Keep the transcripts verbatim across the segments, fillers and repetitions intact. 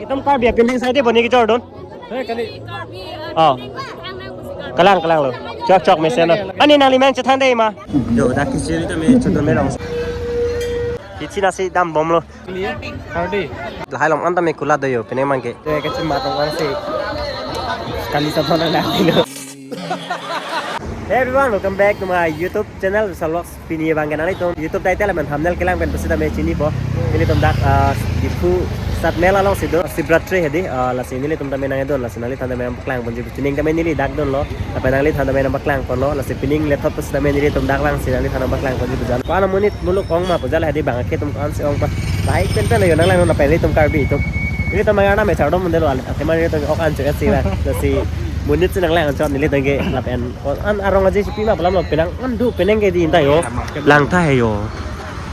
Itum Karbi apining side boni kejor dun. Hei, kali. Oh. Kalang, kalang lo. Chok, chok, mesen lo. Ani nangli men chethan dei ma. Yo, dak kisi sita me chedun me rong. Kisi nasi dambom lo. Kali ya? Kardi. Lahai along anta me kulat do yo, pining abangke. Yo, kachim matong kan si. Kali sa thon lang lo. Hey everyone, welcome back to my YouTube channel, Vishal Vlogs. Pini abangke nanglitum YouTube title lapen thumbnail kelang pen pusitame chinipo. Nelitum dak, ah, Diphu Satmel alongsi do, Shivratri hedi, ah, lasi nelitum tame nangdun, lasi nangliphan tame nangpaklang ponji, pining tame neli dak dunlo, lapen nangliphan tame nangpaklang ponlo, lasi pining lethot pusitame nelitum dak vangsi nangliphan nangpaklang ponji pu jan. Ko-an amonit muluk ong ma pu jala hedi, bang akhei atum ko-ansi ong pa. Lahai pen pen yo nanglang lapen nelitum Karbi atum. Nelitum Arnam me chardom mundelo ale. Athema nelitum ok an chok si ba. Lasi monit si nanglang chot nelitum ke lapen ko-an arong aje si pima pu alam lo, penang an do, penang ke di inta yo. Lang tha he yo.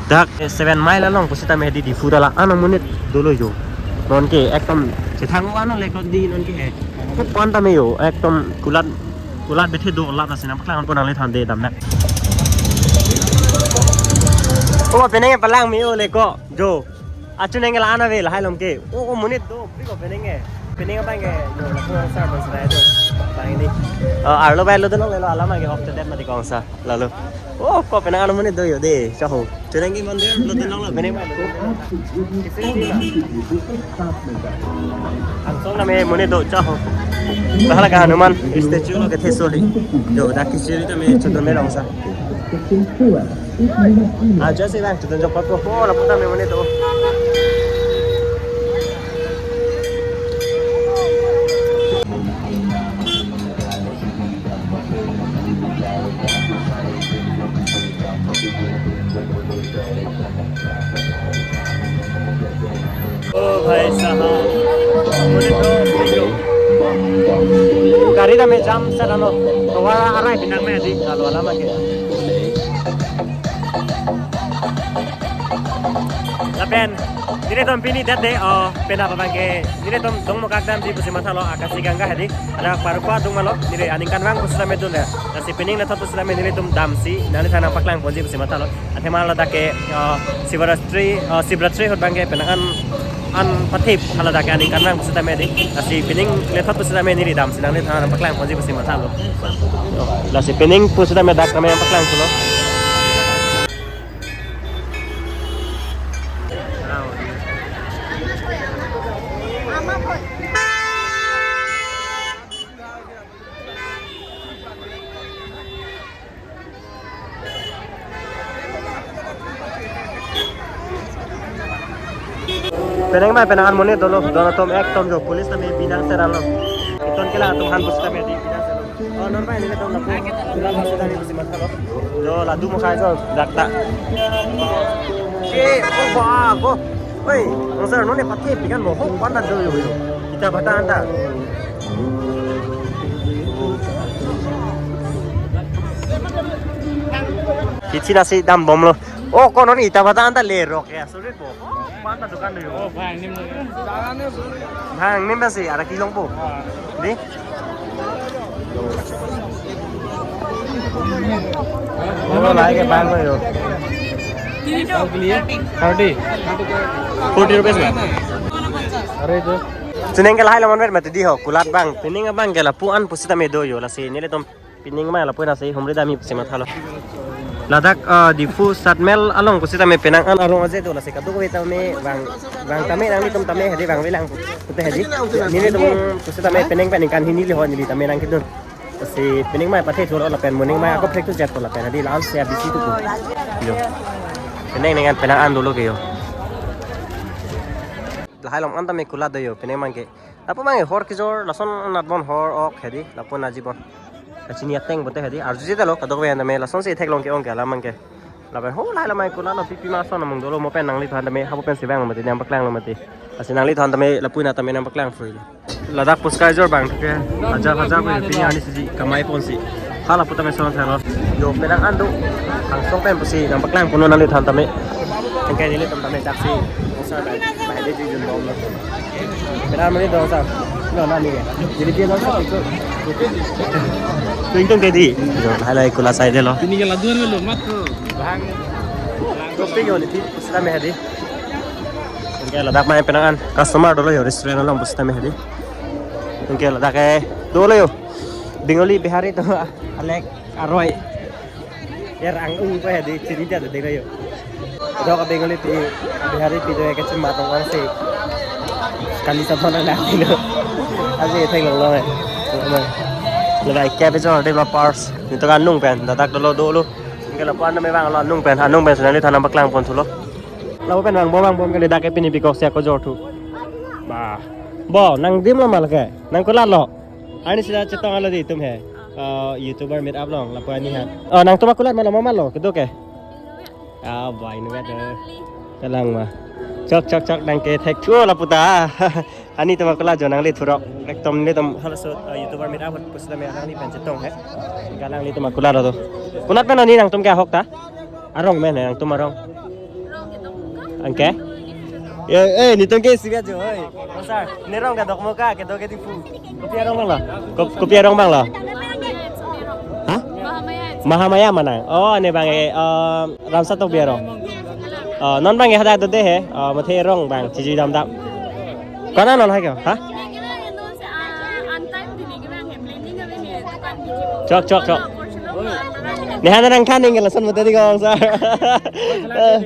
Dak, eh, seven mile along pusitame hedi Diphu ta la-an amonit dolo yo. Non ke ekdom chethang ko-an le ko di non ke he. Ko-an tame yo, ekdom kulat, kulat bethe do, lasi nangpaklang pon nangliphan dei damnak. O, pining palang me yo le ko, jo. Achu neng la-an ave lahai along ke. O, o, monit do, pri ko pining ke. Pining abangke, yo, lapu answer pon sila do. Bang ini. Eh, arlo bai lo dunlong lelo alam abangke off the date mati ko answer. Lalu. O, ko penang an amonit do yo dei, chaho. Chuneng ki mandir lo dunlong lo, pining bai lo. Angsong tame monit do, chaho. Bahala ka Hanuman statue lo kethe soli. Yo, dak kisi sita me chedun me rong sa. Aja si bang, chedun jok pat ko. O, lapu tame monit do. O bhai sahab. Gari tame jam set ano. Tovar arai pinang me di kalau alam ke. Lapen, nelitum pini that day, oh, penap abangke, nelitum Dongmukak damji pusi mathalo, Akashi Ganga hedi, ada parkwa dung malo, neli aningkanvang pusitame dun ya. Lasi pining lethot pusitame nelitum damsi, nangliphan nangpaklang ponji pusi mathalo. Athema ladak ke, oh, Shivratri, oh, Shivratri ahut abangke penang an, an pathe haladak ke aningkanvang pusitame di. Lasi pining lethot pusitame neli damsi nangliphan nangpaklang ponji pusi mathalo. Lasi pining pusitame dak tame nangpaklang pulo. Penang bai penang an monit dolo, don atum ekdom jo police tame binang seran lo. Itum kelang atum aphan pusitame di binang seran lo. Oh, non bai nelitum lapu. Tulang masuk dari pusi mathalo. Jo, ladu makai jo, dak ta. Eh, oh, ba, go. Oi, answer non ne pathe pi kan bo, ho, ko-an ta do yo yo. Ita bata anta. Kisi nasi dambom lo. O, ko non ita bata anta lerok ya, sorry po. Ko-an ta dukan do yo. O, bang, nim lo. Bang, nim bang si, ada kilong po. Di? O, lahai ke bang ko yo. Thirty. Forty rupees ma? Are itu. Chuneng ke lahai lo manver mati di ho, kulat bang. Pining abangke lapu-an pusitame do yo, lasi nelitum pining ma lapu-an si humri damji pusi mathalo. Ladak, eh, Diphu Satmel along pusitame penang an arong aje do, lasi kadokave tame bang, bang tame nanglitum tame hedi bang velang pute hedi. Nelitum pusitame penang penang kan hini liho neli tame nangkedun. Lasi pining ma pathe thulo lapen morning ma ako practice jat ko lapen hedi la-an si abisi tu. Yo. Penang neng an penang an dolo ke yo. Lahai along anta me kulat do yo, pining abangke. Lapu abangke hor kejor, lason anat bon hor ok hedi, lapu naji bon. Kachini ateng bote hedi, arju jita lo, kadokave tame, lasonsi theklong ke-ong ke alam abangke. Lapen ho lahai lamai kulat lo, pipi ma ason amung dolo, mo pen nangliphan tame, hapu pensi vang mati, nangpaklang lo mati. Lasi nangliphan tame, lapu-an tame nangpaklang free lo. Ladak puskar jor bang ke, hajar hajar ko pini ani siji kamai ponsi. Hala puta meson thalo. Yo penang an do. Angsong pen pusi nangpaklang punon nangliphan tame. Tangkai nelitum tame taksi. Sir bang, bang de jun bom lo. Penang mani do sir. No na ni. Jadi dia do sir. Tung tung ke di. Yo halai kula sai de lo. Ini kalau dua lo mat tu. Bang. Kopi yo ni ti. Sila me hadi. Ke ladak mai penang an customer dolo yo restaurant along pusitame hedi. Ke ladak ke dolo yo. Bengali Bihari to alek aroi. Er ang-ung pa hedi chini ta dolo yo. Dok Bengali pi Bihari pi do ke chima tong ang si. Kali sa thon na dilo. Aji theng long lo. Ladak ke pe jo developers. Nito kan nung pen ladak dolo dolo. Ke lapu an me bang lo nung pen, anung pen si nanglithan nangpaklang pon thulo. Lapu pen bang bom bang bom ke ladak ke pini piko si ako jor thu. Ba. Bo, nangdim lo ma lake. Nang kulat lo. Ani sida chetong alo di tum he. Eh, YouTuber meet up long lapu ani han. Oh, nangtum akulat ma lo ma lo kedo ke. Ah, bai nu vet. Kalang ma. Chok chok chok nang ke thek thu lapu ta. Ani tum akulat jo nangli thurok. Ekdom ni tum halaso, eh, YouTuber meet up pusitame nangli pen chetong he. Kalangli tum akulat to. Kunat pen ani nangtum ke ahok ta? Arong men he, nangtum arong. Anke? Ye, eh, nitum ke isi ajo, oi. Oh, sir, ne rong ke Dokmoka, kedo ke Diphu. Kopi arong bang lo? Kop-, kopi arong bang lo? Ha? Mahamaya ma nang. Oh, ne bang e, eh, Ramsa Tokbi arong. Oh, non bang e hadak dode he. Oh, mathe rong bang, chiji dam dam. Kona non hai kyo, ha? Chok, chok, chok. Nehan nangthan ning lason mate di kong, sir. Eh.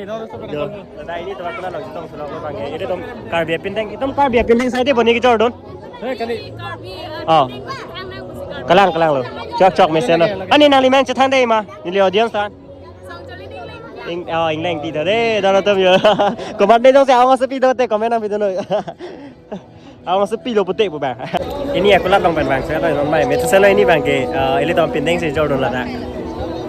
Jo, ladak ini teman kenal lagi tong sulok bang ya. Ini tum Karbi apin teng, itum Karbi apin teng sai de boni kejor dun. Eh, kali. Oh. Kalang, kalang lo. Chok, chok mesen lo. Ani nangli men chethan de ma. Neli audience tan. Ing, oh, English ti de. Dolo tum yo. Comment de jong se awang sepi do te comment nangpi dun lo. Awang sepi lo pute pu bang. Ini akulat long pen bang, saya tahu non mai. Metu selo ini bang ke, eh, ilitum apin teng si jor dun ladak.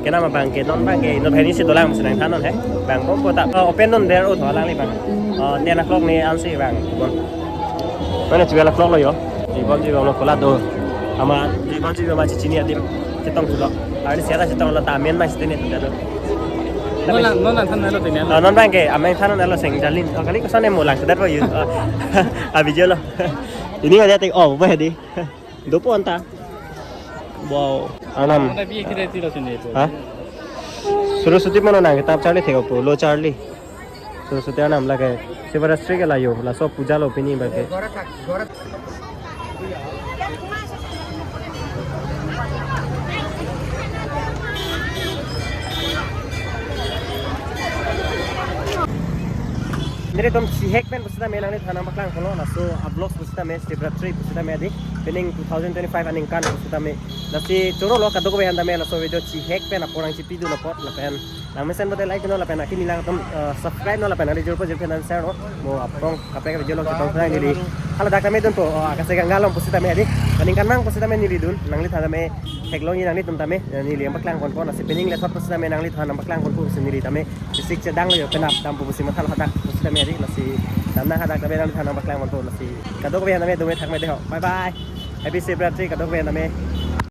Kenapa bang ke, non bang ke, non ini si dolang mesen nangthan non he. Bang bom kota, eh, open non der o tho alangli bang. Eh, ten o'clock ni ansi bang. Bon. Mana twelve o'clock lo yo. Jibom jibom lo kulat do. Ama jibom jibom ma chini adim. Chetong thulo. Ani sera chetong lo ta amen ma sitene tu dado. Non lang, non lang than lo tene. Ah, non bang ke, amen than lo seng jalin. Oh, kali koson mo lang, sedar po yun. Ah, ah, video lo. Ini ada tik, oh, apa di? Dopo anta. Wow. Arnam. Mana bi kira tilo sini tu. Ha? Saraswati mano nang kitab charli thek po, lo charli. Saraswati arnam lake. Shivaratri ke layo, laso puja lo pini bang ke. Nelitum chihek pen pusitame nanglithan nangpaklang kolo, laso a-vlogs pusitame Shivratri pusitame di, pining two thousand twenty-five aningkan pusitame. Lasi choro lo kadokave aphan tame laso video chihek pen apor nangchipi dun apot lapen nangmesen bote like no lapen akimi nangtum, eh, subscribe no lapen ari jurpo jurpo nang share no. Mo apong kaprek video lo chetong tang neli. Hala dak tame dunpo, oh, Akasai Ganga along pusitame di. Aningkan mang pusitame neli dun, nanglithan tame theklongji nanglitum tame, eh, neli nangpaklang ponpo, lasi pining le thot pusitame nanglithan nangpaklang ponpo pusi neli tame. Bisik chedang lo yo penap dampo pusi matha lo hadak pusitame di, lasi damnang hadak tame nanglithan nangpaklang ponpo, lasi kadokave aphan tame dome thak me de ho. Bye bye. Happy Shivratri kadokave aphan tame.